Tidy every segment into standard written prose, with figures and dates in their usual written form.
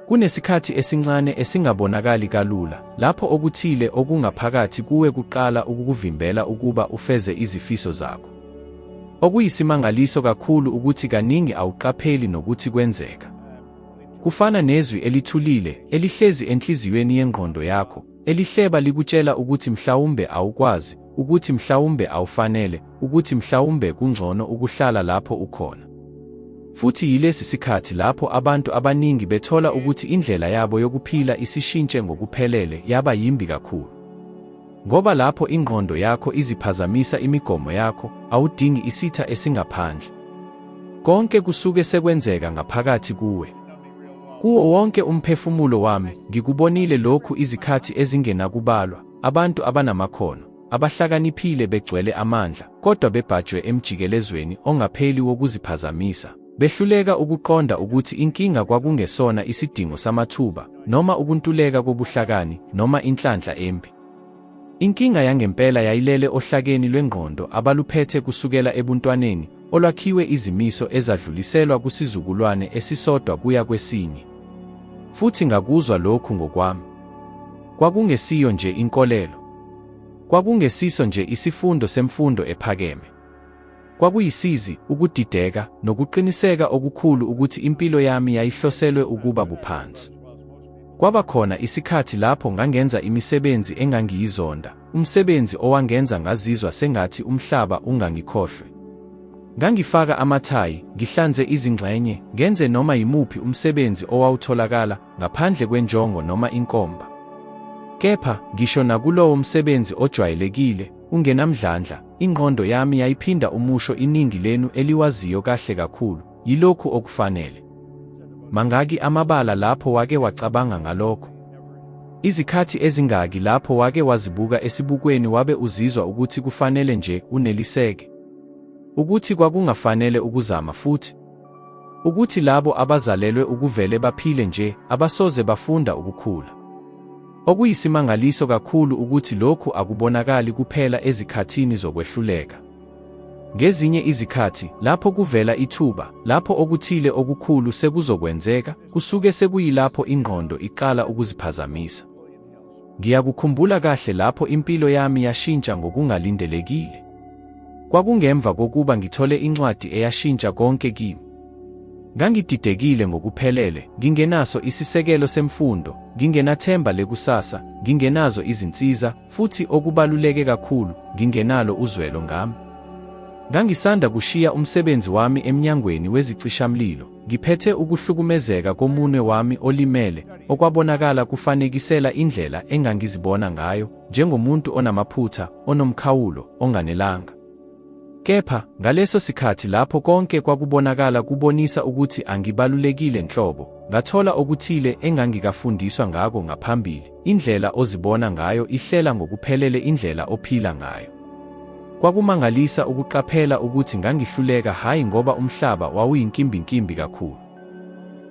Kunesikhathi esincane esingabonakali kalula, lapho okuthile okungaphakathi kuwe kuqala ukukuvimbela ukuba ufeze izifiso zakho. Okuyisimangaliso kakhulu ukuthi kaningi awuqapheli nokuthi kwenzeka. Kufana nezwi elithulile, elihlezi enhliziyweni yengqondo yakho, elihleba likutshela ukuthi mhlawumbe awukwazi, ukuthi mhlawumbe awufanele, ukuthi mhlawumbe kungcono ukuhlala lapho ukhona. Futhi yilesi sikhathi lapho abantu abaningi bethola ukuthi indlela yabo yokuphila isishintshe ngokuphelele yaba yimbi kakhulu. Ngoba lapho ingqondo yakho iziphazamisa imigomo yakho, awudingi isitha esingaphandle. Konke kusuke sekwenzeka ngaphakathi kuwe. Kuwo wonke umphefumulo wami, ngikubonile lokhu izikhathi ezingenakubalwa, abantu abanamakhono, abahlakaniphile begcwele amandla, kodwa bebhajwe emjikelezweni ongapheli wokuziphazamisa, behluleka ukuqonda ukuthi inkinga kwakungesona isidingo samathuba, noma ukuntuleka kobuhlakani, noma inhlanhla embi. Inkinga yangempela yayilele ohlakeni lwengqondo abaluphethe kusukela ebuntwaneni, olwakhiwe izimiso ezadluliselwa kusizukulwane esisodwa kuya kwesinye. Futhi ngakuzwa lokhu ngokwami. Kwakungesiyo nje inkolelo. Kwakungesiso nje isifundo semfundo ephakeme. Kwakuyisizi, ukudideka, nokuqiniseka okukhulu ukuthi impilo yami yayihloselwe ukuba buphansi. Kwaba khona isikhathi lapho ngangenza imisebenzi engangiyizonda, umsebenzi owangenza ngazizwa sengathi umhlaba ungangikhohlwe. Ngangifaka amathayi, ngihlanze izingxenye, ngenze noma yimuphi umsebenzi owawutholakala, ngaphandle kwenjongo noma inkomba. Kepha, ngisho nakulowo msebenzi ojwayelekile, ungenamdlandla, ingqondo yami yayiphinda umusho iningi lenu eliwaziyo kahle kakhulu, Yilokhu okufanele. Mangaki amabala lapho wake wacabanga ngalokho? Izikhathi ezingaki lapho wake wazibuka esibukweni wabe uzizwa ukuthi kufanele nje uneliseke? Ukuthi kwakungafanele ukuzama futhi? Ukuthi labo abazalelwe ukuvele baphile nje abasoze bafunda ukukhula. Okuyisimangaliso kakhulu ukuthi lokhu akubonakali kuphela ezikhathini zokwehluleka. Ngezinye izikhathi, lapho kuvela ithuba, lapho okuthile okukhulu sekuzokwenzeka, kusuke sekuyilapho ingqondo iqala ukuziphazamisa. Ngiyakukhumbula kahle lapho impilo yami yashintsha ngokungalindelekile. Kwakungemva kokuba ngithole incwadi eyashintsha konke kimi. Ngangididekile ngokuphelele, ngingenaso isisekelo semfundo, ngingenathemba lekusasa, ngingenazo izinsiza, futhi okubaluleke kakhulu, ngingenalo uzwelo ngami. Ngangisanda kushiya umsebenzi wami emnyangweni wezicishamlilo, ngiphethe ukuhlukumezeka komunwe wami olimele, okwabonakala kufanekisela indlela engangizibona ngayo, njengomuntu onamaphutha, onomkhawulo, onganelanga. Kepha, ngaleso sikhathi lapho konke kwakubonakala kubonisa ukuthi angibalulekile nhlobo, ngathola okuthile engangikafundiswa ngako ngaphambili, indlela ozibona ngayo ihlela ngokuphelele indlela ophila ngayo. Kwakumangalisa ukuqaphela ukuthi ngangihluleka hhayi ngoba umhlaba wawuyinkimbinkimbi kakhulu.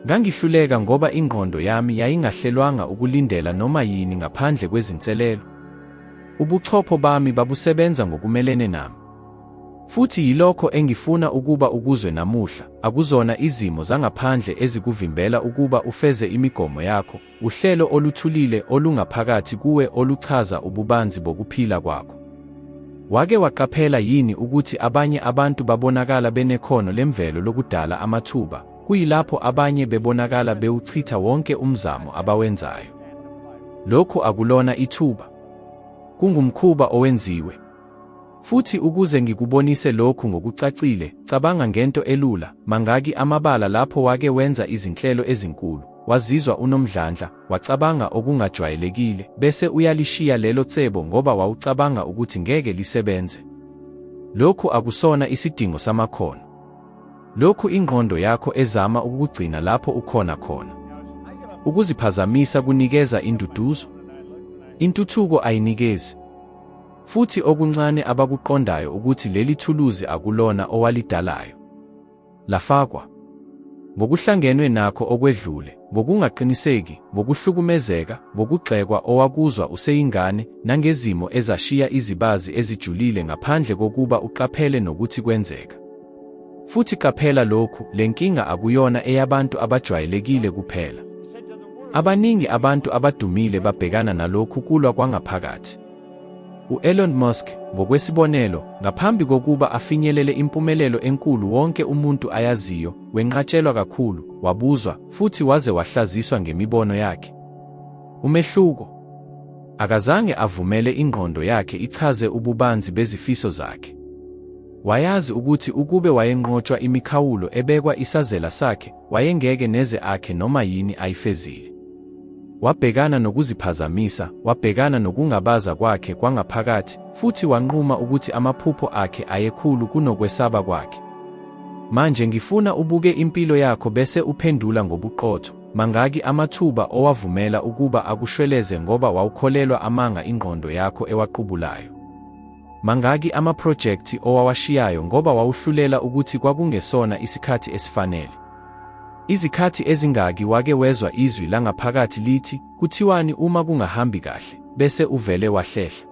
Ngangihluleka ngoba ingqondo yami yayingahlelwanga ukulindela noma yini ngaphandle kwezinselelo. Ubuchopho bami babusebenza ngokumelene nami. Futhi yilokho engifuna ukuba ukuzwe namuhla, akuzona izimo zangaphandle ezikuvimbela ukuba ufeze imigomo yakho, uhlelo oluthulile olungaphakathi kuwe oluchaza ububanzi bokuphila kwakho. Wake waqaphela yini ukuthi abanye abantu babonakala benekhono lemvelo lokudala amathuba, kuyilapho abanye bebonakala bewuchitha wonke umzamo abawenzayo? Lokhu akulona ithuba. Kungumkhuba owenziwe. Futhi ukuze ngikubonise lokhu ngokucacile, cabanga ngento elula, mangaki amabala lapho wake wenza izinhlelo ezinkulu, wazizwa unomdlandla, wacabanga okungajwayelekile, bese uyalishiya lelo cebo ngoba wawucabanga ukuthi ngeke lisebenze? Lokhu akusona isidingo samakhono. Lokhu ingqondo yakho ezama ukukugcina lapho ukhona khona. Ukuziphazamisa kunikeza induduzo. Intuthuko ayinikezi. Futhi okuncane abakuqondayo ukuthi leli thuluzi akulona owalidalayo. Lafakwa. Ngokuhlangenwe nakho okwedlule, ngokungaqiniseki, ngokuhlukumezeka, ngokugxekwa owakuzwa useyingane, nangezimo ezashiya izibazi ezijulile ngaphandle kokuba uqaphele nokuthi kwenzeka. Futhi qaphela lokhu, le nkinga akuyona eyabantu abajwayelekile kuphela. Abaningi abantu abadumile babhekana nalokhu kulwa kwangaphakathi. U-Elon Musk, ngokwesibonelo, ngaphambi kokuba afinyelele impumelelo enkulu wonke umuntu ayaziyo, wenqatshelwa kakhulu, wabuzwa, futhi waze wahlaziswa ngemibono yakhe. Umehluko? Akazange avumele ingqondo yakhe ichaze ububanzi bezifiso zakhe. Wayazi ukuthi ukube wayenqotshwa imikhawulo ebekwa isazela sakhe, wayengeke neze akhe noma yini ayifezile. Wabhekana nokuziphazamisa, wabhekana nokungabaza kwakhe kwangaphakathi, futhi wanquma ukuthi amaphupho akhe ayekhulu kunokwesaba kwakhe. Manje ngifuna ubuke impilo yakho bese uphendula ngobuqotho, mangaki amathuba owavumela ukuba akushweleze ngoba wawukholelwa amanga ingqondo yakho ewaqubulayo? Mangaki amaphrojekthi owawashiyayo ngoba wawuhlulela ukuthi kwakungesona isikhathi esifanele? Izikhathi ezingaki wake wezwa izwi langaphakathi lithi, Kuthiwani uma kungahambi kahle, bese uvele wahlehla?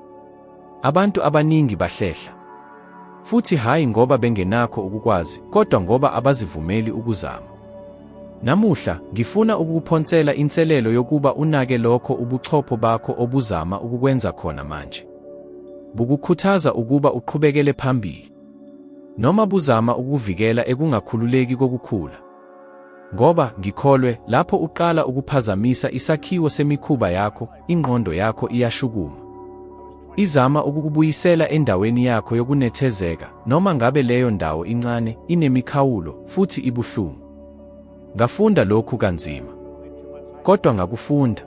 Abantu abaningi bahlehla. Futhi hhayi ngoba bengenakho ukukwazi, kodwa ngoba abazivumeli ukuzama. Namuhla, ngifuna ukukuphonsela inselelo yokuba unake lokho ubuchopho bakho obuzama ukukwenza khona manje. Bukukhuthaza ukuba uqhubekele phambili. Noma buzama ukukuvikela ekungakhululeki kokukhula. Ngoba, ngikholwe, lapho uqala ukuphazamisa isakhiwo semikhuba yakho, ingqondo yakho iyashukuma. Izama ukukubuyisela endaweni yakho yokunethezeka, noma ngabe leyo ndawo incane, inemikhawulo, futhi ibuhlungu. Ngafunda lokhu kanzima. Kodwa ngakufunda.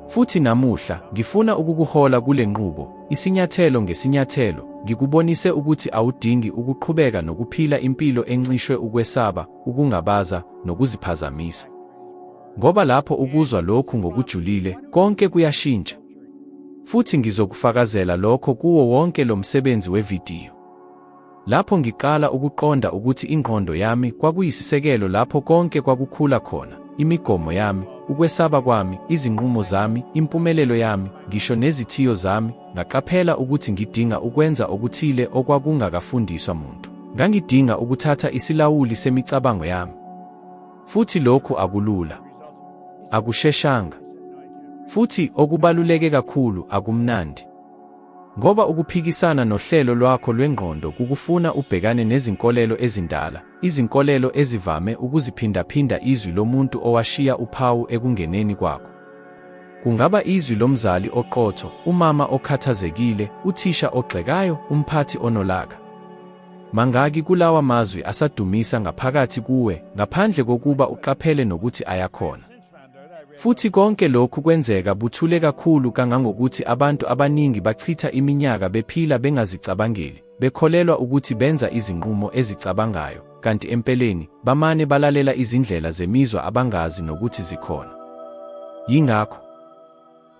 Futhi namuhla, ngifuna ukukuhola kule nqubo, isinyathelo ngesinyathelo, ngikubonise ukuthi awudingi ukuqhubeka nokuphila impilo encishwe ukwesaba, ukungabaza, nokuziphazamisa. Ngoba lapho ukuzwa lokhu ngokujulile, konke kuyashintsha. Futhi ngizokufakazela lokho kuwo wonke lo msebenzi wevidiyo. Lapho ngiqala ukuqonda ukuthi ingqondo yami kwakuyisisekelo lapho konke kwakukhula khona, imigomo yami, ukwesaba kwami, izinqumo zami, impumelelo yami, ngisho nezithiyo zami, ngaqaphela ukuthi ngidinga ukwenza okuthile okwakungakafundiswa muntu. Ngangidinga ukuthatha isilawuli semicabango yami. Futhi lokhu akulula. Akusheshanga. Futhi okubaluleke kakhulu, akumnandi. Ngoba ukuphikisana nohlelo lwakho lwengqondo kukufuna ubhekane nezinkolelo ezindala, izinkolelo ezivame ukuziphindaphinda izwi lomuntu owashiya uphawu ekungeneni kwakho. Kungaba izwi lomzali oqotho, umama okhathazekile, uthisha ogxekayo, umphathi onolaka. Mangaki kulawa mazwi asadumisa ngaphakathi kuwe ngaphandle kokuba uqaphele nokuthi ayakhona? Futhi konke lokhu kwenzeka buthule kakhulu kangangokuthi abantu abaningi bachitha iminyaka bephila bengazicabangeli, bekholelwa ukuthi benza izinqumo ezicabangayo, kanti empeleni, bamane balalela izindlela zemizwa abangazi nokuthi zikhona. Yingakho.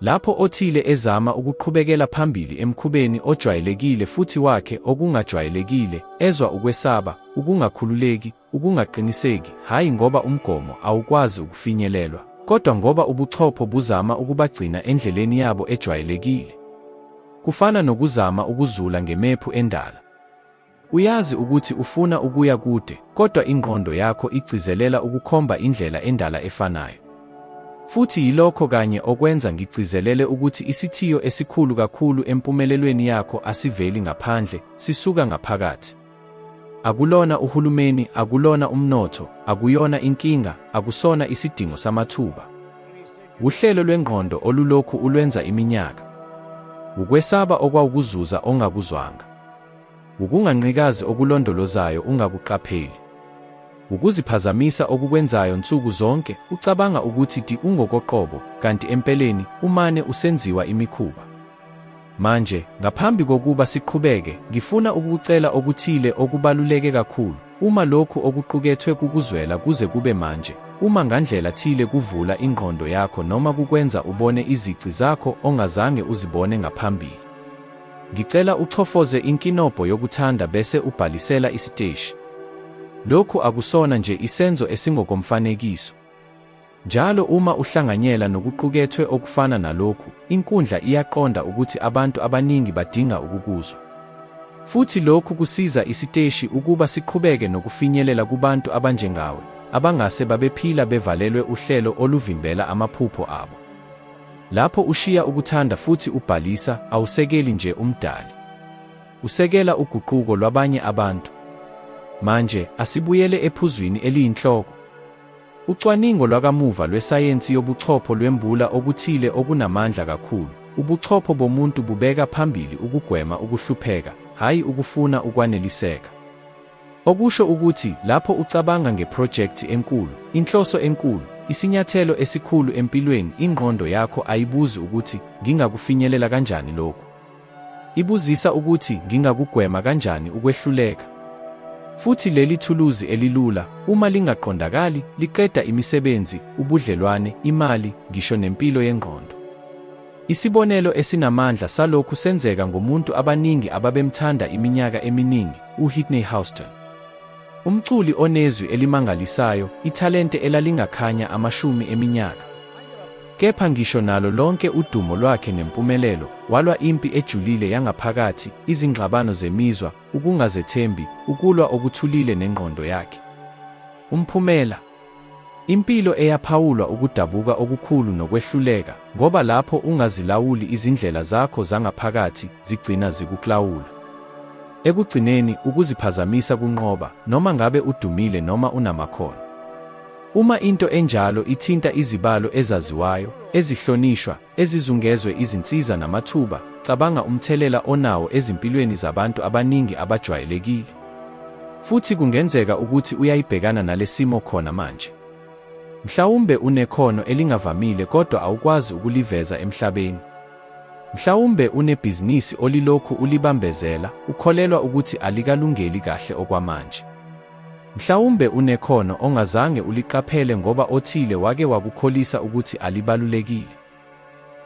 Lapho othile ezama ukuqhubekela phambili emkhubeni ojwayelekile futhi wakhe okungajwayelekile, ezwa ukwesaba, ukungakhululeki, ukungaqiniseki, hhayi ngoba umgomo awukwazi ukufinyelelwa, kodwa ngoba ubuchopho buzama ukubagcina endleleni yabo ejwayelekile. Kufana nokuzama ukuzula ngemephu endala. Uyazi ukuthi ufuna ukuya kude, kodwa ingqondo yakho igcizelela ukukhomba indlela endala efanayo. Futhi yilokho kanye okwenza ngigcizelele ukuthi isithiyo esikhulu kakhulu empumelelweni yakho asiveli ngaphandle, sisuka ngaphakathi. Akulona uhulumeni, akulona umnotho, akuyona inkinga, akusona isidingo samathuba. Wuhlelo lwengqondo olulokhu ulwenza iminyaka. Wukwesaba okwawukuzuza ongakuzwanga. Wukunganqikazi okulondolozayo ungakuqapheli. Wukuziphazamisa okukwenzayo nsuku zonke ucabanga ukuthi ti ungokoqobo, kanti empeleni umane usenziwa imikhuba. Manje, ngaphambi kokuba siqhubeke, ngifuna ukukucela okuthile okubaluleke kakhulu. Uma lokhu okuqukethwe kukuzwela kuze kube manje, uma ngandlela thile kuvula ingqondo yakho noma kukwenza ubone izici zakho ongazange uzibone ngaphambili, ngicela uchofoze inkinobho yokuthanda bese ubhalisela isiteshi. Lokhu akusona nje isenzo esingokomfanekiso. Njalo uma uhlanganyela nokuqukethwe okufana nalokhu, inkundla iyaqonda ukuthi abantu abaningi badinga ukukuzwa. Futhi lokhu kusiza isiteshi ukuba siqhubeke nokufinyelela kubantu abanjengawe, abangase babephila bevalelwe uhlelo oluvimbela amaphupho abo. Lapho ushiya ukuthanda futhi ubhalisa, awusekeli nje uMdali. Usekela uguquko lwabanye abantu. Manje, asibuyele ephuzwini eliyinhloko. Ucwaningo lwakamuva lwesayensi yobuchopho lwembula okuthile okunamandla kakhulu, ubuchopho bomuntu bubeka phambili ukugwema ukuhlupheka, hhayi ukufuna ukwaneliseka. Okusho ukuthi, lapho ucabanga ngephrojekthi enkulu, inhloso enkulu, isinyathelo esikhulu empilweni, ingqondo yakho ayibuzi ukuthi, Ngingakufinyelela kanjani lokhu? Ibuzisa ukuthi, Ngingakugwema kanjani ukwehluleka? Futhi leli thuluzi elilula, uma lingaqondakali, liqeda imisebenzi, ubudlelwane, imali, ngisho nempilo yengqondo. Isibonelo esinamandla salokhu senzeka ngomuntu abaningi ababemthanda iminyaka eminingi, uWhitney Houston. Umculi onezwi elimangalisayo, ithalente elalingakhanya amashumi eminyaka. Kepha ngisho nalo lonke udumo lwakhe nempumelelo, walwa impi ejulile yangaphakathi, izingxabano zemizwa, ukungazethembi, ukulwa okuthulile nengqondo yakhe. Umphumela? Impilo eyaphawulwa ukudabuka okukhulu nokwehluleka, ngoba lapho ungazilawuli izindlela zakho zangaphakathi, zigcina zikuklawula. Ekugcineni, ukuziphazamisa kunqoba, noma ngabe udumile noma unamakhono. Uma into enjalo ithinta izibalo ezaziwayo, ezihlonishwa, ezizungezwe izinsiza namathuba, cabanga umthelela onawo ezimpilweni zabantu abaningi abajwayelekile. Futhi kungenzeka ukuthi uyayibhekana nalesimo khona manje. Mhlawumbe unekhono elingavamile kodwa awukwazi ukuliveza emhlabeni. Mhlawumbe unebhizinisi olilokhu ulibambezela, ukholelwa ukuthi alikalungeli kahle okwamanje. Mhlawumbe unekhono ongazange uliqaphele ngoba othile wake wakukholisa ukuthi alibalulekile.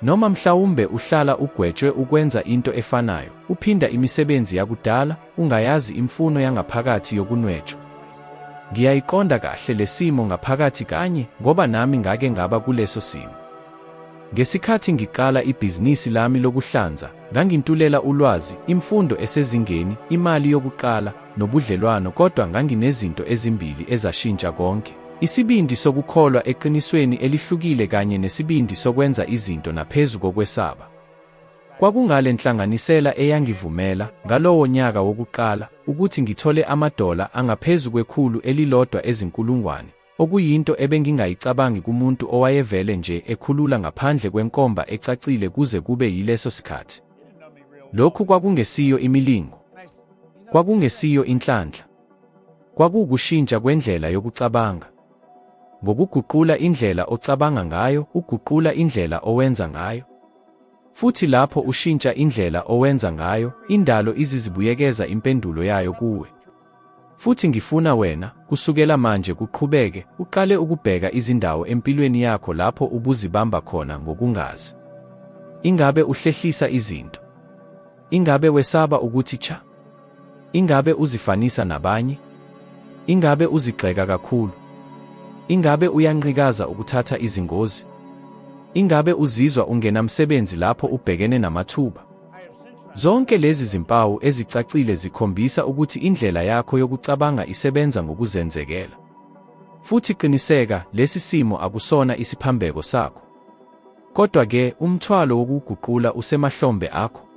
Noma mhlawumbe uhlala ugwetshwe ukwenza into efanayo, uphinda imisebenzi yakudala, ungayazi imfuno yangaphakathi yokunwetshwa. Ngiyayiqonda kahle lesimo ngaphakathi kanye ngoba nami ngake ngaba kuleso simo. Ngesikhathi ngiqala ibhizinisi lami lokuhlanza, ngangintulela ulwazi, imfundo esezingeni, imali yokuqala, nobudlelwano kodwa nganginezinto ezimbili ezashintsha konke, isibindi sokukholwa eqinisweni elihlukile kanye nesibindi sokwenza izinto naphezu kokwesaba. Kwakungale nhlanganisela eyangivumela, ngalowo nyaka wokuqala, ukuthi ngithole amadola angaphezu kwe-100 ezinkulungwane, okuyinto ebengingayicabangi kumuntu owayevele nje ekhulula ngaphandle kwenkomba ecacile kuze kube yileso sikhathi. Lokhu kwakungesiyo imilingo. Kwakungesiyo inhlanhla. Kwakuwukushintsha kwendlela yokucabanga. Ngokuguqula indlela ocabanga ngayo, uguqula indlela owenza ngayo. Futhi lapho ushintsha indlela owenza ngayo, indalo izizibuyekeza impendulo yayo kuwe. Futhi ngifuna wena, kusukela manje kuqhubeke, uqale ukubheka izindawo empilweni yakho lapho ubuzibamba khona ngokungazi. Ingabe uhlehlisa izinto? Ingabe wesaba ukuthi cha? Ingabe uzifanisa nabanye? Ingabe uzigxeka kakhulu? Ingabe uyanqikaza ukuthatha izingozi? Ingabe uzizwa ungenamsebenzi lapho ubhekene namathuba? Zonke lezi zimpawu ezicacile zikhombisa ukuthi indlela yakho yokucabanga isebenza ngokuzenzekela. Futhi qiniseka, lesi simo akusona isiphambeko sakho. Kodwa-ke, umthwalo wokuwuguqula usemahlombe akho.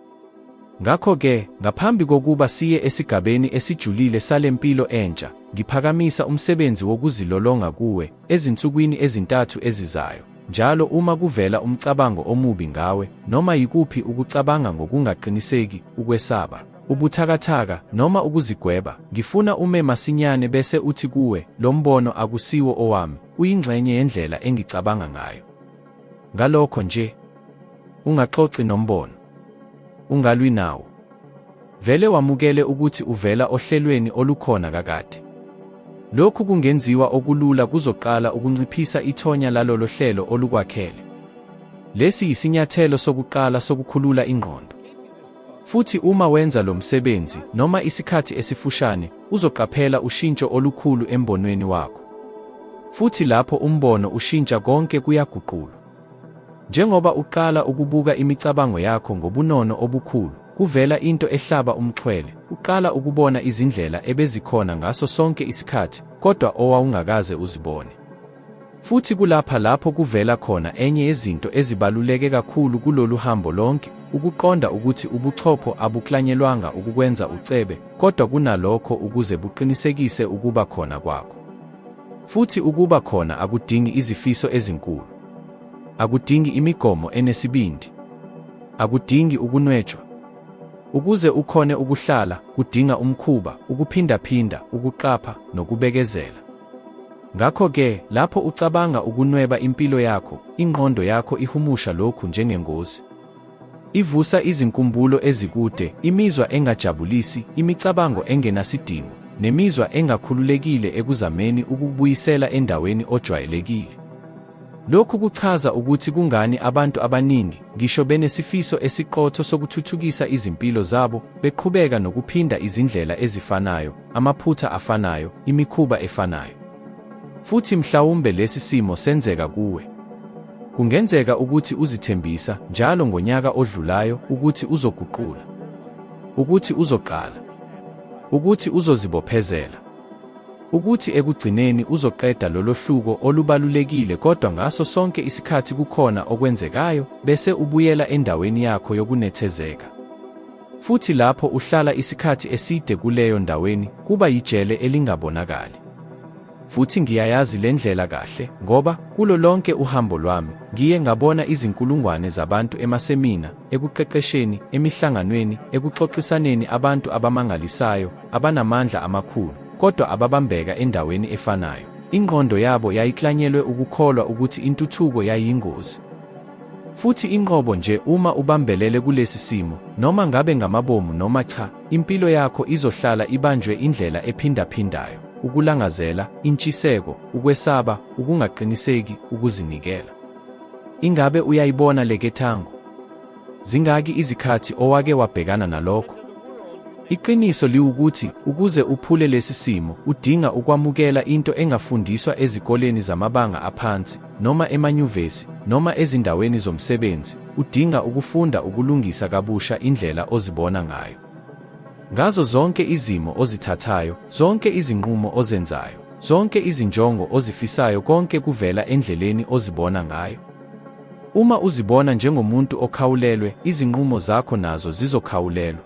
Ngakho-ke, ngaphambi kokuba siye esigabeni esijulile sale mpilo entsha, ngiphakamisa umsebenzi wokuzilolonga kuwe, ezinsukwini ezintathu ezizayo, njalo uma kuvela umcabango omubi ngawe, noma yikuphi ukucabanga ngokungaqiniseki, ukwesaba, ubuthakathaka, noma ukuzigweba, ngifuna ume masinyane bese uthi kuwe, Lo mbono akusiwo owami, uyingxenye yendlela engicabanga ngayo. Ngalokho nje, ungaxoxi nombono. Ungalwi nawo. Vele wamukele ukuthi uvela ohlelweni olukhona kakade. Lokhu kungenziwa okulula kuzoqala ukunciphisa ithonya lalolo hlelo olukwakhele. Lesi yisinyathelo sokuqala sokukhulula ingqondo. Futhi uma wenza lo msebenzi, noma isikhathi esifushane, uzoqaphela ushintsho olukhulu embonweni wakho. Futhi lapho umbono ushintsha konke kuyaguqulwa. Njengoba uqala ukubuka imicabango yakho ngobunono obukhulu, kuvela into ehlaba umxhwele, uqala ukubona izindlela ebezikhona ngaso sonke isikhathi, kodwa owawungakaze uzibone. Futhi kulapha lapho kuvela khona enye yezinto ezibaluleke kakhulu kulolu hambo lonke, ukuqonda ukuthi ubuchopho abuklanyelwanga ukukwenza ucebe, kodwa kunalokho ukuze buqinisekise ukuba khona kwakho. Futhi ukuba khona akudingi izifiso ezinkulu. Akudingi imigomo enesibindi. Akudingi ukunwetshwa. Ukuze ukhone ukuhlala, kudinga umkhuba, ukuphindaphinda, ukuqapha, nokubekezela. Ngakho-ke, lapho ucabanga ukunweba impilo yakho, ingqondo yakho ihumusha lokhu njengengozi. Ivusa izinkumbulo ezikude, imizwa engajabulisi, imicabango engenasidingo, nemizwa engakhululekile ekuzameni ukukubuyisela endaweni ojwayelekile. Lokhu kuchaza ukuthi kungani abantu abaningi, ngisho benesifiso esiqotho sokuthuthukisa izimpilo zabo, beqhubeka nokuphinda izindlela ezifanayo, amaphutha afanayo, imikhuba efanayo. Futhi mhlawumbe lesi simo senzeka kuwe. Kungenzeka ukuthi uzithembisa njalo ngonyaka odlulayo ukuthi uzoguqula, ukuthi uzoqala, ukuthi uzozibophezela, ukuthi ekugcineni uzoqeda lolohluko olubalulekile kodwa ngaso sonke isikhathi kukhona okwenzekayo bese ubuyela endaweni yakho yokunethezeka. Futhi lapho uhlala isikhathi eside kuleyo ndaweni, kuba yijele elingabonakali. Futhi ngiyayazi le ndlela kahle, ngoba, kulo lonke uhambo lwami, ngiye ngabona izinkulungwane zabantu emasemina, ekuqeqesheni, emihlanganweni, ekuxoxisaneni abantu abamangalisayo, abanamandla amakhulu, kodwa ababambeka endaweni efanayo. Ingqondo yabo yayiklanyelwe ukukholwa ukuthi intuthuko yayiyingozi. Futhi inqobo nje uma ubambelele kulesi simo, noma ngabe ngamabomu noma cha, impilo yakho izohlala ibanjwe indlela ephindaphindayo, ukulangazela, intshiseko, ukwesaba, ukungaqiniseki, ukuzinikela. Ingabe uyayibona le ketango? Zingaki izikhathi owake wabhekana nalokho? Iqiniso liwukuthi, ukuze uphule lesi simo, udinga ukwamukela into engafundiswa ezikoleni zamabanga aphansi, noma emanyuvesi, noma ezindaweni zomsebenzi, udinga ukufunda ukulungisa kabusha indlela ozibona ngayo. Ngazo zonke izimo ozithathayo, zonke izinqumo ozenzayo, zonke izinjongo ozifisayo konke kuvela endleleni ozibona ngayo. Uma uzibona njengomuntu okhawulelwe, izinqumo zakho nazo zizokhawulelwa.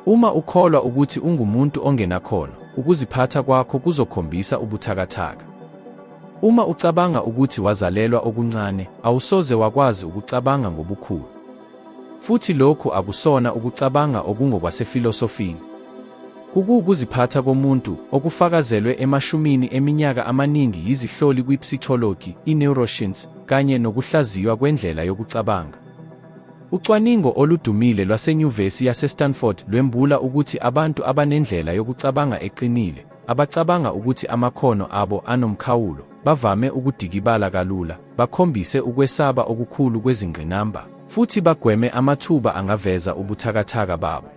Uma ukholwa ukuthi ungumuntu ongenakhono, ukuziphatha kwakho kuzokhombisa ubuthakathaka. Uma ucabanga ukuthi wazalelwa okuncane, awusoze wakwazi ukucabanga ngobukhulu. Futhi lokhu akusona ukucabanga okungokwasefilosofini. Kukuwukuziphatha komuntu, okufakazelwe emashumini eminyaka amaningi yizihloli kwi-psychology, i-neuroscience, kanye nokuhlaziywa kwendlela yokucabanga. Ucwaningo oludumile lwaseNyuvesi yaseStanford lwembula ukuthi abantu abanendlela yokucabanga eqinile, abacabanga ukuthi amakhono abo anomkhawulo, bavame ukudikibala kalula, bakhombise ukwesaba okukhulu kwezingqinamba, futhi bagweme amathuba angaveza ubuthakathaka babo.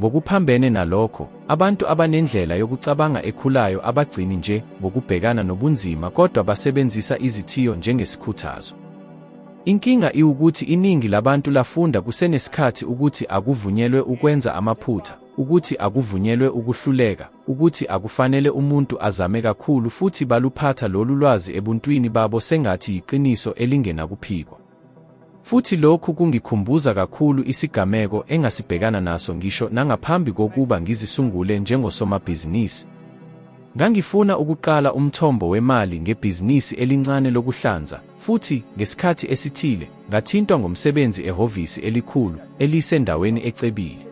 Ngokuphambene nalokho, abantu abanendlela yokucabanga ekhulayo abagcini nje ngokubhekana nobunzima kodwa basebenzisa izithiyo njengesikhuthazo. Inkinga iwukuthi iningi labantu lafunda kusenesikhathi ukuthi akuvunyelwe ukwenza amaphutha, ukuthi akuvunyelwe ukuhluleka, ukuthi akufanele umuntu azame kakhulu futhi baluphatha lolu lwazi ebuntwini babo sengathi yiqiniso elingenakuphikwa. Futhi lokhu kungikhumbuza kakhulu isigameko engasibhekana naso ngisho nangaphambi kokuba ngizisungule njengosomabhizinisi. Ngangifuna ukuqala umthombo wemali ngebhizinisi elincane lokuhlanza, futhi, ngesikhathi esithile, ngathintwa ngomsebenzi ehhovisi elikhulu, elisendaweni ecebile.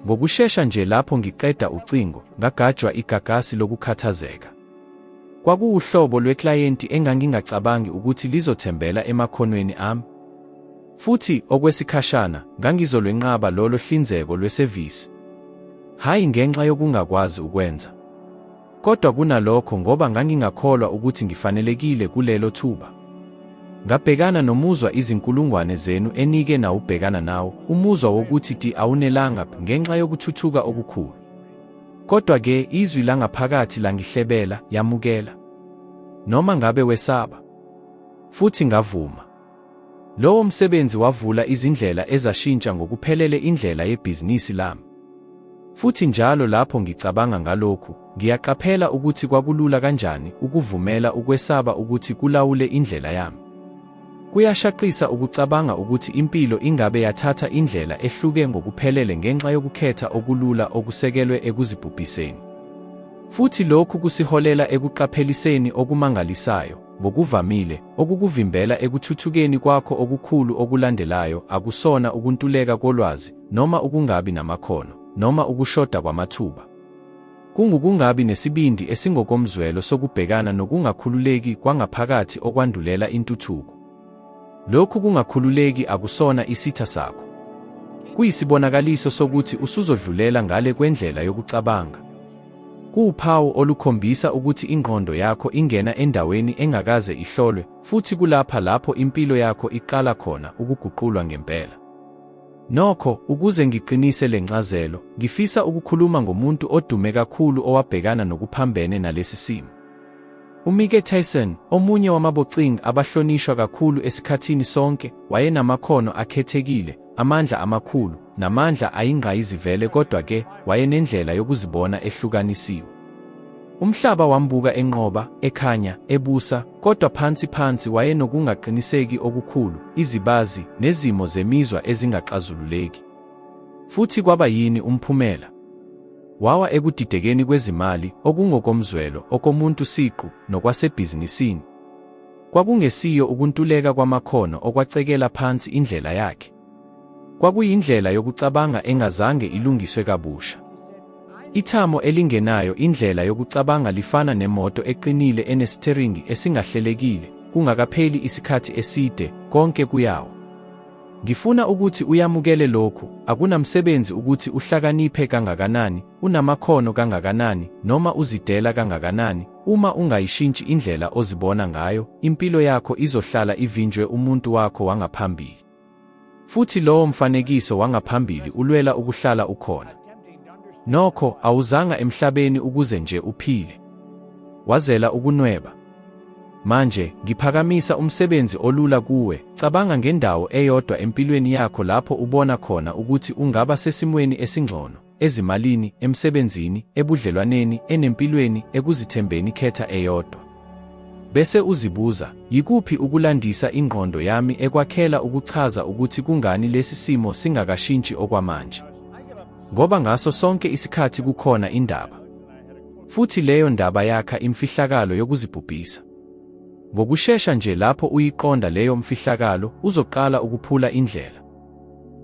Ngokushesha nje lapho ngiqeda ucingo, ngagajwa igagasi lokukhathazeka. Kwakuwuhlobo lweklayenti engangingacabangi ukuthi lizothembela emakhonweni ami. Futhi, okwesikhashana, ngangizolwenqaba lolo hlinzeko lwesevisi. Hhayi ngenxa yokungakwazi ukwenza. Kodwa kunalokho ngoba ngangingakholwa ukuthi ngifanelekile kulelo thuba. Ngabhekana nomuzwa izinkulungwane zenu enike nawubhekana nawo, umuzwa wokuthi ti awunelanga ngenxa yokuthuthuka okukhulu. Kodwa-ke izwi langaphakathi langihlebela, yamukela. Noma ngabe wesaba. Futhi ngavuma. Lowo msebenzi wavula izindlela ezashintsha ngokuphelele indlela yebhizinisi lami. Futhi njalo lapho ngicabanga ngalokhu, ngiyaqaphela ukuthi kwakulula kanjani ukuvumela ukwesaba ukuthi kulawule indlela yami. Kuyashaqisa ukucabanga ukuthi impilo ingabe yathatha indlela ehluke ngokuphelele ngenxa yokukhetha okulula okusekelwe ekuzibhubhiseni. Futhi lokhu kusiholela ekuqapheliseni okumangalisayo, ngokuvamile, okukuvimbela ekuthuthukeni kwakho okukhulu okulandelayo akusona ukuntuleka kolwazi, noma ukungabi namakhono, noma ukushoda kwamathuba. Kungukungabi nesibindi esingokomzwelo sokubhekana nokungakhululeki kwangaphakathi okwandulela intuthuko. Lokhu kungakhululeki akusona isitha sakho. Kuyisibonakaliso sokuthi usuzodlulela ngale kwendlela yokucabanga. Kuwuphawu olukhombisa ukuthi ingqondo yakho ingena endaweni engakaze ihlolwe, futhi kulapha lapho impilo yakho iqala khona ukuguqulwa ngempela. Nokho, ukuze ngiqinise le ncazelo, ngifisa ukukhuluma ngomuntu odume kakhulu owabhekana nokuphambene nalesi simo. UMike Tyson, omunye wamaboxing abahlonishwa kakhulu esikhathini sonke, wayenamakhono akhethekile, amandla amakhulu, namandla ayingqayizivele kodwa-ke wayenendlela yokuzibona ehlukanisiwe. Umhlaba wambuka enqoba, ekhanya, ebusa, kodwa phansi phansi wayenokungaqiniseki okukhulu, izibazi, nezimo zemizwa ezingaxazululeki. Futhi kwaba yini umphumela? Wawa ekudidekeni kwezimali, okungokomzwelo, okomuntu siqu, nokwasebhizinisini. Kwakungesiyo ukuntuleka kwamakhono okwacekela phansi indlela yakhe. Kwakuyindlela yokucabanga engazange ilungiswe kabusha. Ithamo elingenayo indlela yokucabanga lifana nemoto eqinile enesiteringi esingahlelekile, kungakapheli isikhathi eside, konke kuyawa. Ngifuna ukuthi uyamukele lokhu, akunamsebenzi ukuthi uhlakaniphe kangakanani, unamakhono kangakanani, noma uzidela kangakanani, uma ungayishintshi indlela ozibona ngayo, impilo yakho izohlala ivinjwe umuntu wakho wangaphambili. Futhi lowo mfanekiso wangaphambili ulwela ukuhlala ukhona. Nokho, awuzanga emhlabeni ukuze nje uphile. Wazela ukunweba. Manje, ngiphakamisa umsebenzi olula kuwe, cabanga ngendawo eyodwa empilweni yakho lapho ubona khona ukuthi ungaba sesimweni esingcono, ezimalini, emsebenzini, ebudlelwaneni, enempilweni, ekuzithembeni khetha eyodwa. Bese uzibuza, yikuphi ukulandisa ingqondo yami ekwakhela ukuchaza ukuthi kungani lesi simo singakashintshi okwamanje? Ngoba ngaso sonke isikhathi kukhona indaba. Futhi leyo ndaba yakha imfihlakalo yokuzibhubhisa. Ngokushesha nje lapho uyiqonda leyo mfihlakalo, uzoqala ukuphula indlela.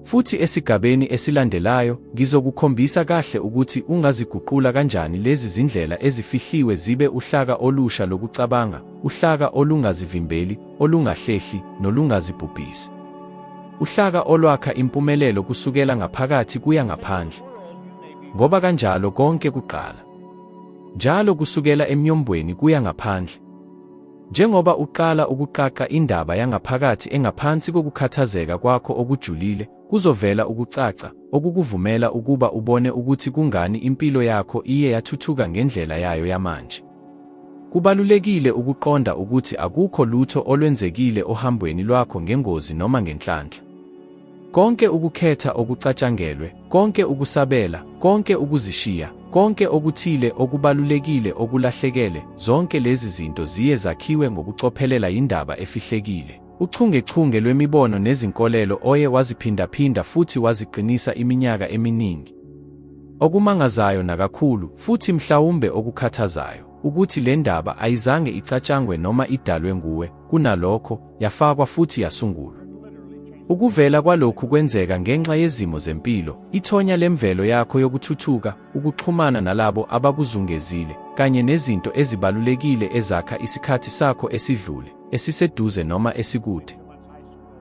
Futhi esigabeni esilandelayo, ngizokukhombisa kahle ukuthi ungaziguqula kanjani lezi zindlela ezifihliwe zibe uhlaka olusha lokucabanga, uhlaka olungazivimbeli, olungahlehli, nolungazibhubhisi. Uhlaka olwakha impumelelo kusukela ngaphakathi kuya ngaphandle. Ngoba kanjalo konke kuqala. Njalo kusukela emnyombweni kuya ngaphandle. Njengoba uqala ukuqaqa indaba yangaphakathi engaphansi kokukhathazeka kwakho okujulile, kuzovela ukucaca, okukuvumela ukuba ubone ukuthi kungani impilo yakho iye yathuthuka ngendlela yayo yamanje. Kubalulekile ukuqonda ukuthi akukho lutho olwenzekile ohambweni lwakho ngengozi noma ngenhlanhla. Konke ukukhetha okucatshangelwe, konke ukusabela, konke ukuzishiya, konke okuthile okubalulekile okulahlekele, zonke lezi zinto ziye zakhiwe ngokucophelela yindaba efihlekile, uchungechunge lwemibono nezinkolelo oye waziphindaphinda futhi waziqinisa iminyaka eminingi. Okumangazayo nakakhulu, futhi mhlawumbe okukhathazayo, ukuthi le ndaba ayizange icatshangwe noma idalwe nguwe, kunalokho, yafakwa futhi yasungulwa. Ukuvela kwalokhu kwenzeka ngenxa yezimo zempilo, ithonya lemvelo yakho yokuthuthuka, ukuxhumana nalabo abakuzungezile, kanye nezinto ezibalulekile ezakha isikhathi sakho esidlule, esiseduze noma esikude.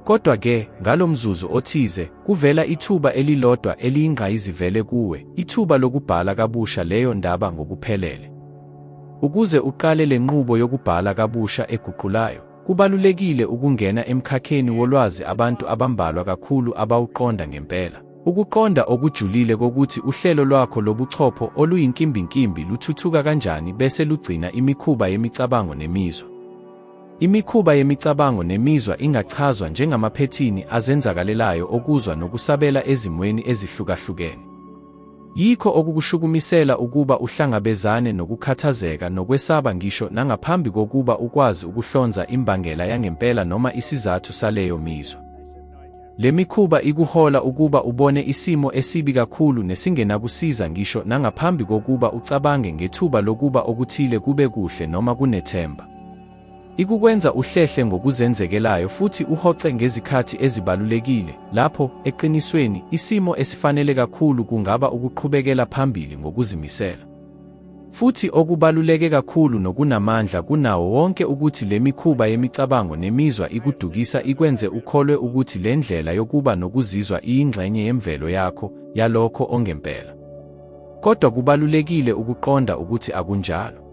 Kodwa-ke, ngalo mzuzu othize, kuvela ithuba elilodwa eliyingqayizivele kuwe, ithuba lokubhala kabusha leyo ndaba ngokuphelele. Ukuze uqale le nqubo yokubhala kabusha eguqulayo, kubalulekile ukungena emkhakheni wolwazi abantu abambalwa kakhulu abawuqonda ngempela. Ukuqonda okujulile kokuthi uhlelo lwakho lobuchopho oluyinkimbinkimbi luthuthuka kanjani bese lugcina imikhuba yemicabango nemizwa. Imikhuba yemicabango nemizwa ingachazwa njengamaphethini azenzakalelayo okuzwa nokusabela ezimweni ezihlukahlukene. Yikho okukushukumisela ukuba uhlangabezane nokukhathazeka nokwesaba ngisho nangaphambi kokuba ukwazi ukuhlonza imbangela yangempela noma isizathu saleyo mizwa. Le mikhuba ikuhola ukuba ubone isimo esibi kakhulu nesingenakusiza ngisho nangaphambi kokuba ucabange ngethuba lokuba okuthile kube kuhle noma kunethemba. Ikukwenza uhlehle ngokuzenzekelayo futhi uhoxe ngezikhathi ezibalulekile, lapho, eqinisweni, isimo esifanele kakhulu kungaba ukuqhubekela phambili ngokuzimisela. Futhi okubaluleke kakhulu nokunamandla kunawo wonke ukuthi le mikhuba yemicabango nemizwa ikudukisa ikwenze ukholwe ukuthi le ndlela yokuba nokuzizwa iyingxenye yemvelo yakho, yalokho ongempela. Kodwa kubalulekile ukuqonda ukuthi akunjalo.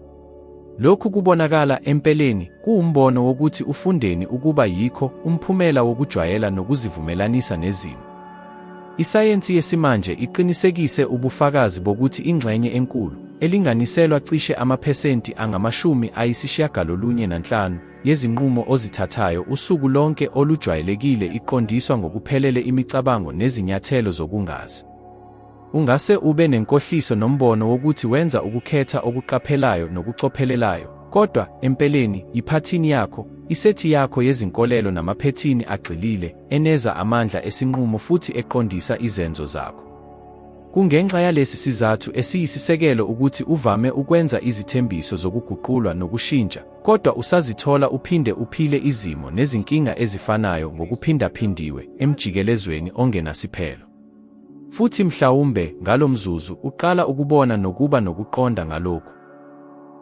Lokhu kubonakala, empeleni, kuwumbono wokuthi ufundeni ukuba yikho, umphumela wokujwayela nokuzivumelanisa nezimo. Isayensi yesimanje iqinisekise ubufakazi bokuthi ingxenye enkulu, elinganiselwa cishe amaphesenti angama-95, yezinqumo ozithathayo usuku lonke olujwayelekile iqondiswa ngokuphelele imicabango nezinyathelo zokungazi. Ungase ube nenkohliso nombono wokuthi wenza ukukhetha okuqaphelayo nokucophelelayo, kodwa, empeleni, yiphathini yakho, isethi yakho yezinkolelo namaphethini agxilile, eneza amandla esinqumo futhi eqondisa izenzo zakho. Kungenxa yalesi sizathu esiyisisekelo ukuthi uvame ukwenza izithembiso zokuguqulwa nokushintsha, kodwa usazithola uphinde uphile izimo nezinkinga ezifanayo ngokuphindaphindiwe emjikelezweni ongenasiphelo. Futhi mhlawumbe, ngalo mzuzu, uqala ukubona nokuba nokuqonda ngalokhu.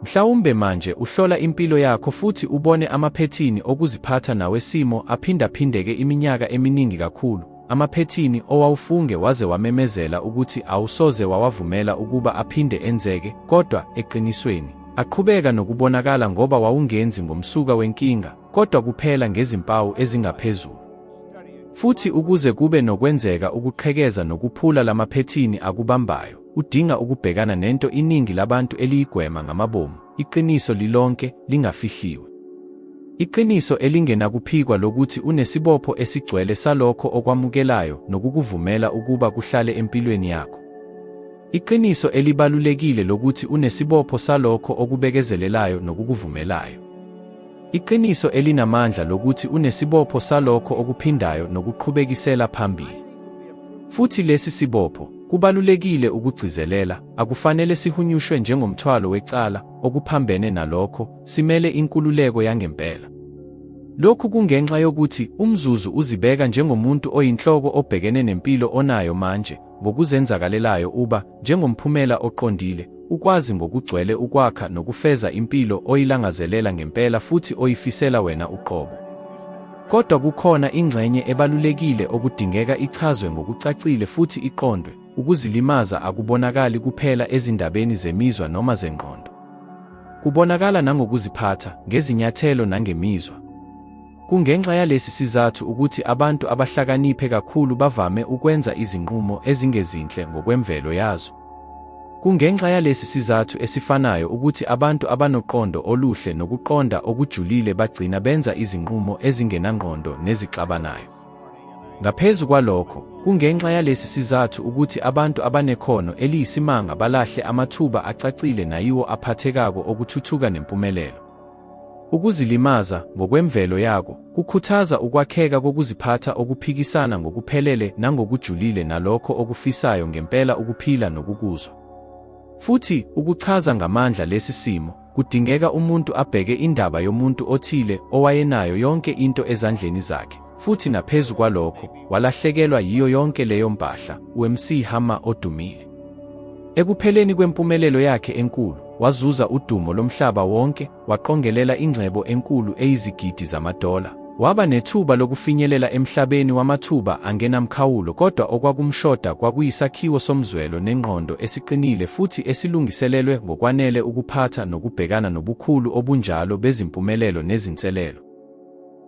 Mhlawumbe manje uhlola impilo yakho futhi ubone amaphethini okuziphatha nawesimo aphindaphindeke iminyaka eminingi kakhulu, amaphethini owawufunge waze wamemezela ukuthi awusoze wawavumela ukuba aphinde enzeke, kodwa, eqinisweni, aqhubeka nokubonakala ngoba wawungenzi ngomsuka wenkinga, kodwa kuphela ngezimpawu ezingaphezulu. Futhi ukuze kube nokwenzeka ukuqhekeza nokuphula lamaphethini akubambayo, udinga ukubhekana nento iningi labantu eliyigwema ngamabomu, iqiniso lilonke, lingafihliwe. Iqiniso elingenakuphikwa lokuthi unesibopho esigcwele salokho okwamukelayo nokukuvumela ukuba kuhlale empilweni yakho. Iqiniso elibalulekile lokuthi unesibopho salokho okubekezelelayo nokukuvumelayo. Iqiniso elinamandla lokuthi unesibopho salokho okuphindayo nokuqhubekisela phambili. Futhi lesi sibopho, kubalulekile ukugcizelela, akufanele sihunyushwe njengomthwalo wecala, okuphambene nalokho, simele inkululeko yangempela. Lokhu kungenxa yokuthi umzuzu uzibeka njengomuntu oyinhloko obhekene nempilo onayo manje, ngokuzenzakalelayo uba, njengomphumela oqondile, ukwazi ngokugcwele ukwakha nokufeza impilo oyilangazelela ngempela futhi oyifisela wena uqobo. Kodwa kukhona ingxenye ebalulekile okudingeka ichazwe ngokucacile futhi iqondwe, ukuzilimaza akubonakali kuphela ezindabeni zemizwa noma zengqondo. Kubonakala nangokuziphatha, ngezinyathelo nangemizwa. Kungenxa yalesi sizathu ukuthi abantu abahlakaniphe kakhulu bavame ukwenza izinqumo ezingezinhle ngokwemvelo yazo. Kungenxa yalesi sizathu esifanayo ukuthi abantu abanoqondo oluhle nokuqonda okujulile bagcina benza izinqumo ezingenangqondo nezixabanayo. Ngaphezu kwalokho, kungenxa yalesi sizathu ukuthi abantu abanekhono eliyisimanga balahle amathuba acacile nayiwo aphathekako okuthuthuka nempumelelo. Ukuzilimaza, ngokwemvelo yako, kukhuthaza ukwakheka kokuziphatha okuphikisana ngokuphelele nangokujulile nalokho okufisayo ngempela ukuphila nokukuzwa. Futhi, ukuchaza ngamandla lesi simo, kudingeka umuntu abheke indaba yomuntu othile owayenayo yonke into ezandleni zakhe, futhi naphezu kwalokho, walahlekelwa yiyo yonke leyo mpahla, uMC Hammer odumile. Ekupheleni kwempumelelo yakhe enkulu, wazuza udumo lomhlaba wonke, waqongelela ingcebo enkulu eyizigidi zamadola, waba nethuba lokufinyelela emhlabeni wamathuba angenamkhawulo kodwa okwakumshoda kwakuyisakhiwo somzwelo nengqondo esiqinile futhi esilungiselelwe ngokwanele ukuphatha nokubhekana nobukhulu obunjalo bezimpumelelo nezinselelo.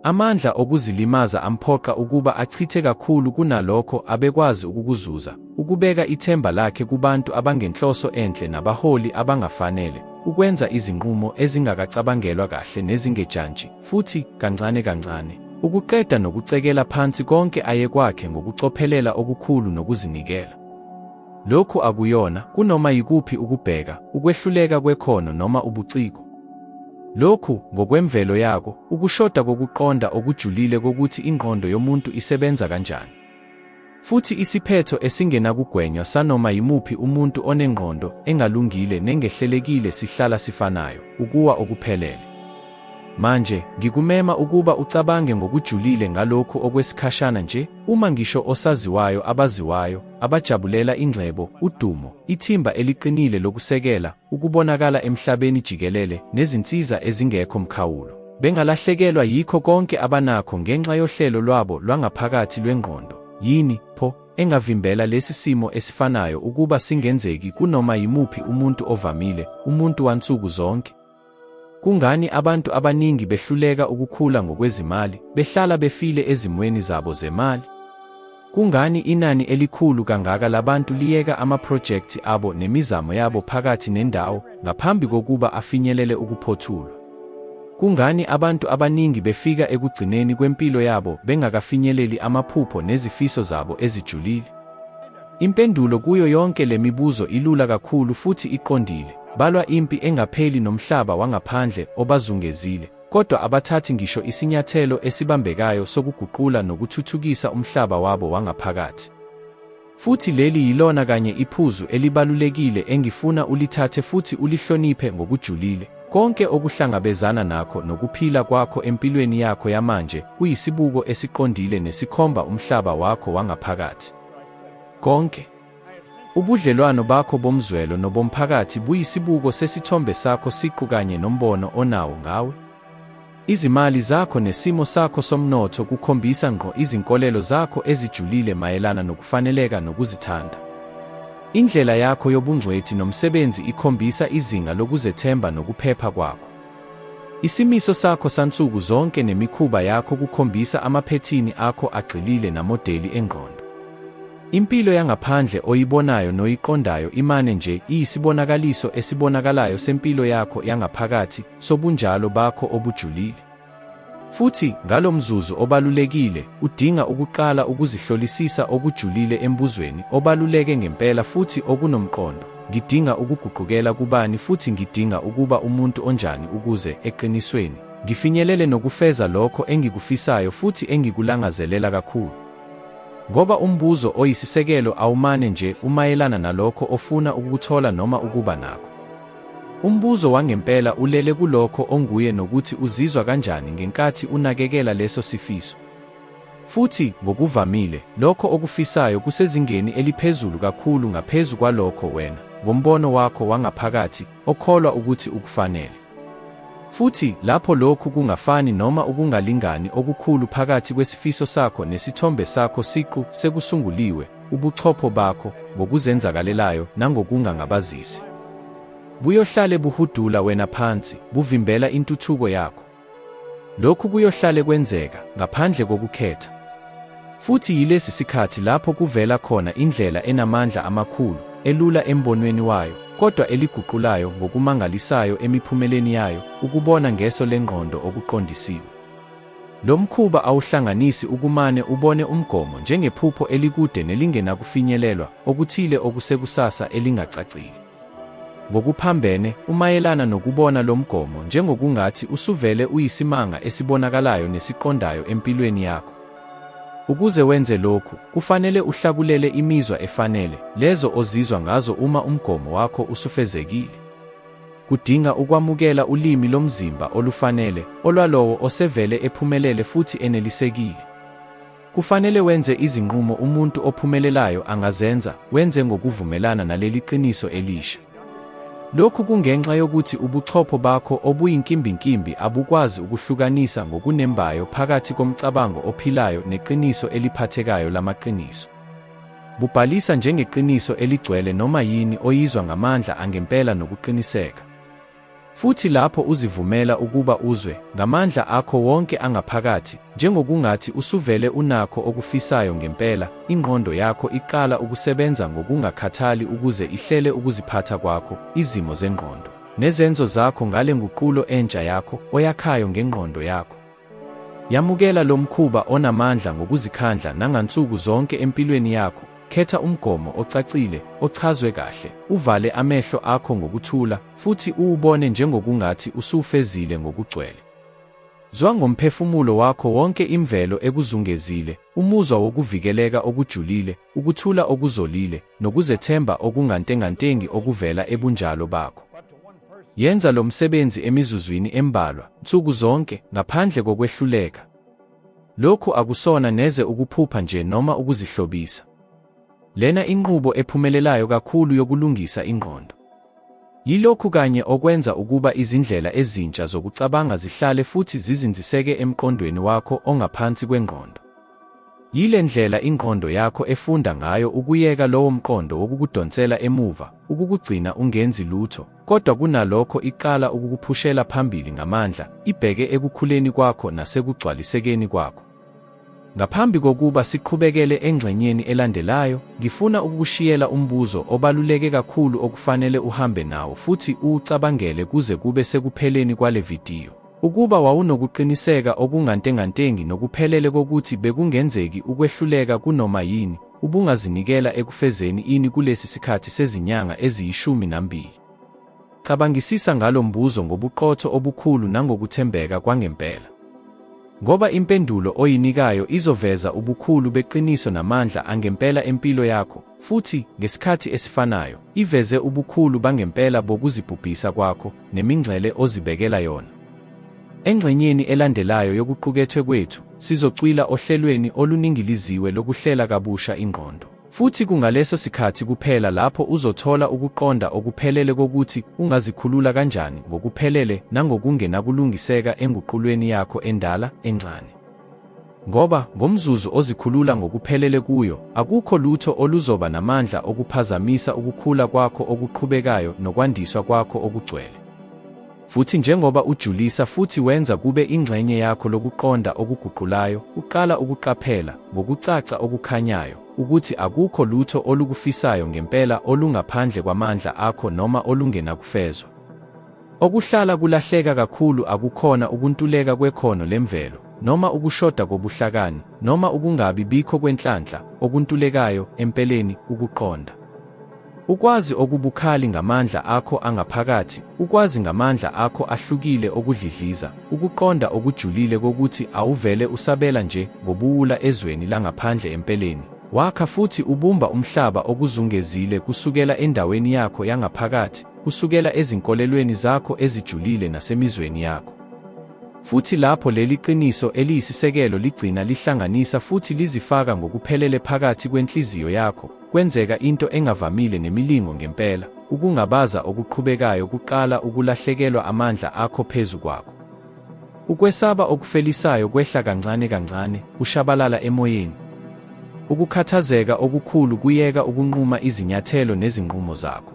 Amandla okuzilimaza amphoqa ukuba achithe kakhulu kunalokho abekwazi ukukuzuza, ukubeka ithemba lakhe kubantu abangenhloso enhle nabaholi abangafanele, ukwenza izinqumo ezingakacabangelwa kahle nezingejantshi, futhi, kancane kancane, ukuqeda nokucekela phansi konke ayekwakhe ngokucophelela okukhulu nokuzinikela. Lokhu akuyona, kunoma yikuphi ukubheka, ukwehluleka kwekhono noma ubuciko. Lokhu, ngokwemvelo yako, ukushoda kokuqonda okujulile kokuthi ingqondo yomuntu isebenza kanjani. Futhi isiphetho esingenakugwenywa sanoma yimuphi umuntu onengqondo engalungile nengehlelekile sihlala sifanayo, ukuwa okuphelele. Manje, ngikumema ukuba ucabange ngokujulile ngalokhu okwesikhashana nje, uma ngisho osaziwayo abaziwayo, abajabulela ingcebo, udumo, ithimba eliqinile lokusekela, ukubonakala emhlabeni jikelele, nezinsiza ezingekho mkhawulo, bengalahlekelwa yikho konke abanakho ngenxa yohlelo lwabo lwangaphakathi lwengqondo, yini, pho, engavimbela lesi simo esifanayo ukuba singenzeki kunoma yimuphi umuntu ovamile, umuntu wansuku zonke? Kungani abantu abaningi behluleka ukukhula ngokwezimali, behlala befile ezimweni zabo zemali? Kungani inani elikhulu kangaka labantu liyeka amaphrojekthi abo nemizamo yabo phakathi nendawo ngaphambi kokuba afinyelele ukuphothulwa? Kungani abantu abaningi befika ekugcineni kwempilo yabo bengakafinyeleli amaphupho nezifiso zabo ezijulile? Impendulo kuyo yonke le mibuzo ilula kakhulu futhi iqondile, balwa impi engapheli nomhlaba wangaphandle obazungezile, kodwa abathathi ngisho isinyathelo esibambekayo sokuguqula nokuthuthukisa umhlaba wabo wangaphakathi. Futhi leli yilona kanye iphuzu elibalulekile engifuna ulithathe futhi ulihloniphe ngokujulile, konke okuhlangabezana nakho nokuphila kwakho empilweni yakho yamanje kuyisibuko esiqondile nesikhomba umhlaba wakho wangaphakathi. Konke. Ubudlelwano bakho bomzwelo nobomphakathi buyisibuko sesithombe sakho siqu kanye nombono onawo ngawe. Izimali zakho nesimo sakho somnotho kukhombisa ngqo izinkolelo zakho ezijulile mayelana nokufaneleka nokuzithanda. Indlela yakho yobungcweti nomsebenzi ikhombisa izinga lokuzethemba nokuphepha kwakho. Isimiso sakho sansuku zonke nemikhuba yakho kukhombisa amaphethini akho agxilile namodeli engqondo. Impilo yangaphandle oyibonayo noyiqondayo imane nje iyisibonakaliso esibonakalayo sempilo yakho yangaphakathi, sobunjalo bakho obujulile. Futhi, ngalo mzuzu obalulekile, udinga ukuqala ukuzihlolisisa okujulile embuzweni obaluleke ngempela futhi okunomqondo, Ngidinga ukuguqukela kubani futhi ngidinga ukuba umuntu onjani ukuze, eqinisweni, ngifinyelele nokufeza lokho engikufisayo futhi engikulangazelela kakhulu? Ngoba umbuzo oyisisekelo awumane nje umayelana nalokho ofuna ukukuthola noma ukuba nakho. Umbuzo wangempela ulele kulokho onguye nokuthi uzizwa kanjani ngenkathi unakekela leso sifiso. Futhi, ngokuvamile, lokho okufisayo kusezingeni eliphezulu kakhulu ngaphezu kwalokho wena, ngombono wakho wangaphakathi, okholwa ukuthi ukufanele. Futhi, lapho lokhu kungafani noma ukungalingani okukhulu phakathi kwesifiso sakho nesithombe sakho siqu sekusunguliwe, ubuchopho bakho, ngokuzenzakalelayo nangokungangabazisi, buyohlale buhudula wena phansi, buvimbela intuthuko yakho. Lokhu kuyohlale kwenzeka, ngaphandle kokukhetha. Futhi yilesi sikhathi lapho kuvela khona indlela enamandla amakhulu, elula embonweni wayo, kodwa eliguqulayo ngokumangalisayo emiphumeleni yayo, ukubona ngeso lengqondo okuqondisiwe. Lo mkhuba awuhlanganisi ukumane ubone umgomo njengephupho elikude nelingenakufinyelelwa, okuthile okusekusasa elingacacile. Ngokuphambene, umayelana nokubona lo mgomo njengokungathi usuvele uyisimanga esibonakalayo nesiqondayo empilweni yakho. Ukuze wenze lokhu, kufanele uhlakulele imizwa efanele, lezo ozizwa ngazo uma umgomo wakho usufezekile. Kudinga ukwamukela ulimi lomzimba olufanele, olwalowo osevele ephumelele futhi enelisekile. Kufanele wenze izinqumo umuntu ophumelelayo angazenza, wenze ngokuvumelana naleli qiniso elisha. Lokhu kungenxa yokuthi ubuchopho bakho obuyinkimbinkimbi abukwazi ukuhlukanisa ngokunembayo phakathi komcabango ophilayo neqiniso eliphathekayo lamaqiniso. Bubhalisa njengeqiniso eligcwele noma yini oyizwa ngamandla angempela nokuqiniseka. Futhi lapho uzivumela ukuba uzwe, ngamandla akho wonke angaphakathi, njengokungathi usuvele unakho okufisayo ngempela, ingqondo yakho iqala ukusebenza ngokungakhathali ukuze ihlele ukuziphatha kwakho, izimo zengqondo. nezenzo zakho ngale nguqulo entsha yakho oyakhayo ngengqondo yakho. Yamukela lo mkhuba onamandla ngokuzikhandla nangansuku zonke empilweni yakho, khetha umgomo ocacile, ochazwe kahle, uvale amehlo akho ngokuthula, futhi uwubone njengokungathi usuwufezile ngokugcwele. Zwa ngomphefumulo wakho wonke imvelo ekuzungezile, umuzwa wokuvikeleka okujulile, ukuthula okuzolile, nokuzethemba okungantengantengi okuvela ebunjalo bakho. Yenza lo msebenzi emizuzwini embalwa, nsuku zonke, ngaphandle kokwehluleka. Lokhu akusona neze ukuphupha nje noma ukuzihlobisa. Lena inqubo ephumelelayo kakhulu yokulungisa ingqondo. Yilokhu kanye okwenza ukuba izindlela ezintsha zokucabanga zihlale futhi zizinziseke emqondweni wakho ongaphansi kwengqondo. Yile ndlela ingqondo yakho efunda ngayo ukuyeka lowo mqondo wokukudonsela emuva, ukukugcina ungenzi lutho, kodwa kunalokho iqala ukukuphushela phambili ngamandla, ibheke ekukhuleni kwakho nasekugcwalisekeni kwakho. Ngaphambi kokuba siqhubekele engxenyeni elandelayo, ngifuna ukukushiyela umbuzo obaluleke kakhulu okufanele uhambe nawo futhi uwucabangele kuze kube sekupheleni kwale vidiyo. Ukuba wawunokuqiniseka okungantengantengi nokuphelele kokuthi bekungenzeki ukwehluleka kunoma yini, ubungazinikela ekufezeni ini kulesi sikhathi sezinyanga eziyishumi nambili? Cabangisisa ngalo mbuzo ngobuqotho obukhulu nangokuthembeka kwangempela. Ngoba impendulo oyinikayo izoveza ubukhulu beqiniso namandla angempela empilo yakho, futhi, ngesikhathi esifanayo, iveze ubukhulu bangempela bokuzibhubhisa kwakho nemingcele ozibekela yona. Engxenyeni elandelayo yokuqukethwe kwethu, sizocwila ohlelweni oluningiliziwe lokuhlela kabusha ingqondo. Futhi kungaleso sikhathi kuphela lapho uzothola ukuqonda okuphelele kokuthi ungazikhulula kanjani ngokuphelele nangokungenakulungiseka enguqulweni yakho endala, encane. Ngoba, ngomzuzu ozikhulula ngokuphelele kuyo, akukho lutho oluzoba namandla okuphazamisa ukukhula kwakho okuqhubekayo nokwandiswa kwakho okugcwele. Futhi njengoba ujulisa futhi wenza kube ingxenye yakho lokuqonda okuguqulayo, uqala ukuqaphela, ngokucaca okukhanyayo, ukuthi akukho lutho olukufisayo ngempela olungaphandle kwamandla akho noma olungenakufezwa. Okuhlala kulahleka kakhulu akukhona ukuntuleka kwekhono lemvelo, noma ukushoda kobuhlakani, noma ukungabi bikho kwenhlanhla, okuntulekayo, empeleni, ukuqonda. Ukwazi okubukhali ngamandla akho angaphakathi, ukwazi ngamandla akho ahlukile okudlidliza, ukuqonda okujulile kokuthi awuvele usabela nje ngobuwula ezweni langaphandle empeleni, wakha futhi ubumba umhlaba okuzungezile kusukela endaweni yakho yangaphakathi, kusukela ezinkolelweni zakho ezijulile nasemizweni yakho. Futhi lapho leli qiniso eliyisisekelo ligcina lihlanganisa futhi lizifaka ngokuphelele phakathi kwenhliziyo yakho, kwenzeka into engavamile nemilingo ngempela, ukungabaza okuqhubekayo kuqala ukulahlekelwa amandla akho phezu kwakho. Ukwesaba okufelisayo kwehla kancane kancane, kushabalala emoyeni. Ukukhathazeka okukhulu kuyeka ukunquma izinyathelo nezinqumo zakho.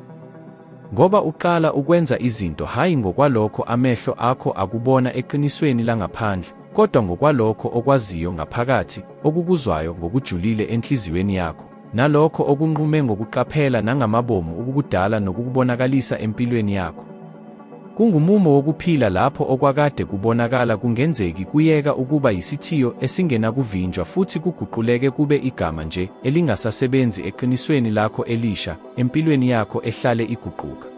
Ngoba uqala ukwenza izinto hhayi ngokwalokho amehlo akho akubona eqinisweni langaphandle, kodwa ngokwalokho okwaziyo ngaphakathi, okukuzwayo ngokujulile enhliziyweni yakho, nalokho okunqume ngokuqaphela nangamabomu ukukudala nokukubonakalisa empilweni yakho. Kungumumo wokuphila lapho okwakade kubonakala kungenzeki kuyeka ukuba yisithiyo esingenakuvinjwa futhi kuguquleke kube igama nje elingasasebenzi eqinisweni lakho elisha, empilweni yakho ehlale iguquka.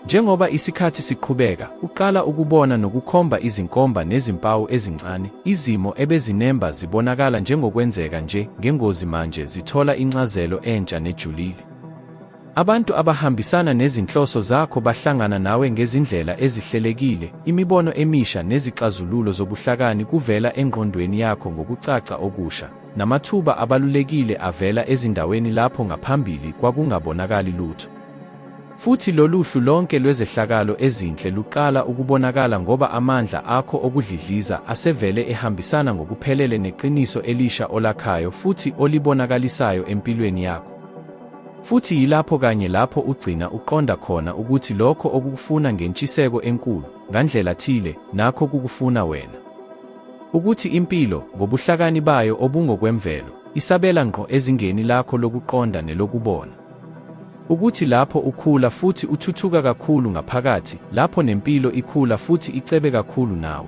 Njengoba isikhathi siqhubeka, uqala ukubona nokukhomba izinkomba nezimpawu ezincane, izimo ebezinemba zibonakala njengokwenzeka nje ngengozi manje zithola incazelo entsha nejulile. Abantu abahambisana nezinhloso zakho bahlangana nawe ngezindlela ezihlelekile, imibono emisha nezixazululo zobuhlakani kuvela engqondweni yakho ngokucaca okusha, namathuba abalulekile avela ezindaweni lapho ngaphambili kwakungabonakali lutho. Futhi lolu hlu lonke lwezehlakalo ezinhle luqala ukubonakala ngoba amandla akho okudlidliza asevele ehambisana ngokuphelele neqiniso elisha olakhayo futhi olibonakalisayo empilweni yakho. Futhi yilapho kanye lapho ugcina uqonda khona ukuthi lokho okukufuna ngentshiseko enkulu, ngandlela thile, nakho kukufuna wena. Ukuthi impilo, ngobuhlakani bayo obungokwemvelo, isabela ngqo ezingeni lakho lokuqonda nelokubona. Ukuthi lapho ukhula futhi uthuthuka kakhulu ngaphakathi, lapho nempilo ikhula futhi icebe kakhulu nawe.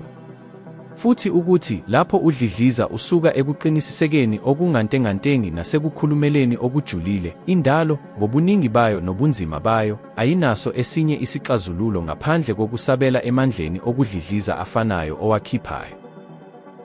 Futhi ukuthi, lapho udlidliza usuka ekuqinisisekeni okungantengantengi nasekukhulumeleni okujulile, indalo, ngobuningi bayo nobunzima bayo, ayinaso esinye isixazululo ngaphandle kokusabela emandleni okudlidliza afanayo owakhiphayo.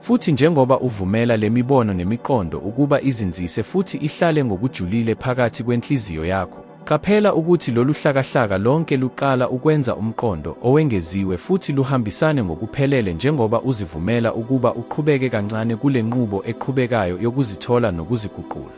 Futhi njengoba uvumela le mibono nemiqondo ukuba izinzise futhi ihlale ngokujulile phakathi kwenhliziyo yakho, qaphela ukuthi lolu hlakahlaka lonke luqala ukwenza umqondo owengeziwe futhi luhambisane ngokuphelele njengoba uzivumela ukuba uqhubeke kancane kule nqubo eqhubekayo yokuzithola nokuziguqula.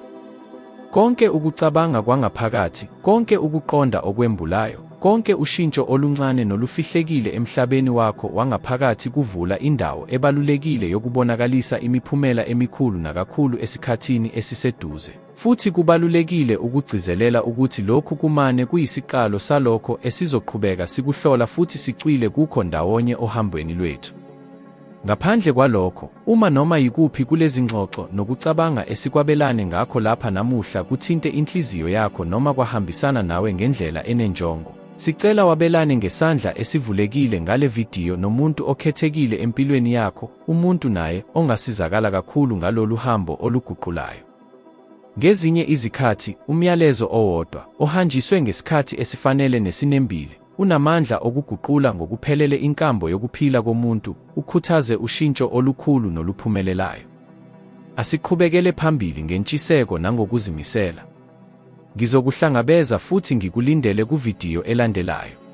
Konke ukucabanga kwangaphakathi, konke ukuqonda okwembulayo, konke ushintsho oluncane nolufihlekile emhlabeni wakho wangaphakathi kuvula indawo ebalulekile yokubonakalisa imiphumela emikhulu nakakhulu esikhathini esiseduze. Futhi kubalulekile ukugcizelela ukuthi lokhu kumane kuyisiqalo salokho esizoqhubeka sikuhlola futhi sicwile kukho ndawonye ohambweni lwethu. Ngaphandle kwalokho, uma noma yikuphi kulezingxoxo nokucabanga esikwabelane ngakho lapha namuhla kuthinte inhliziyo yakho noma kwahambisana nawe ngendlela enenjongo, sicela wabelane ngesandla esivulekile ngale vidiyo nomuntu okhethekile empilweni yakho, umuntu naye ongasizakala kakhulu ngalolu hambo oluguqulayo. Ngezinye izikhathi, umyalezo owodwa, ohanjiswe ngesikhathi esifanele nesinembile, unamandla okuguqula ngokuphelele inkambo yokuphila komuntu, ukhuthaze ushintsho olukhulu noluphumelelayo. Asiqhubekele phambili ngentshiseko nangokuzimisela. Ngizokuhlangabeza futhi ngikulindele kuvidiyo elandelayo.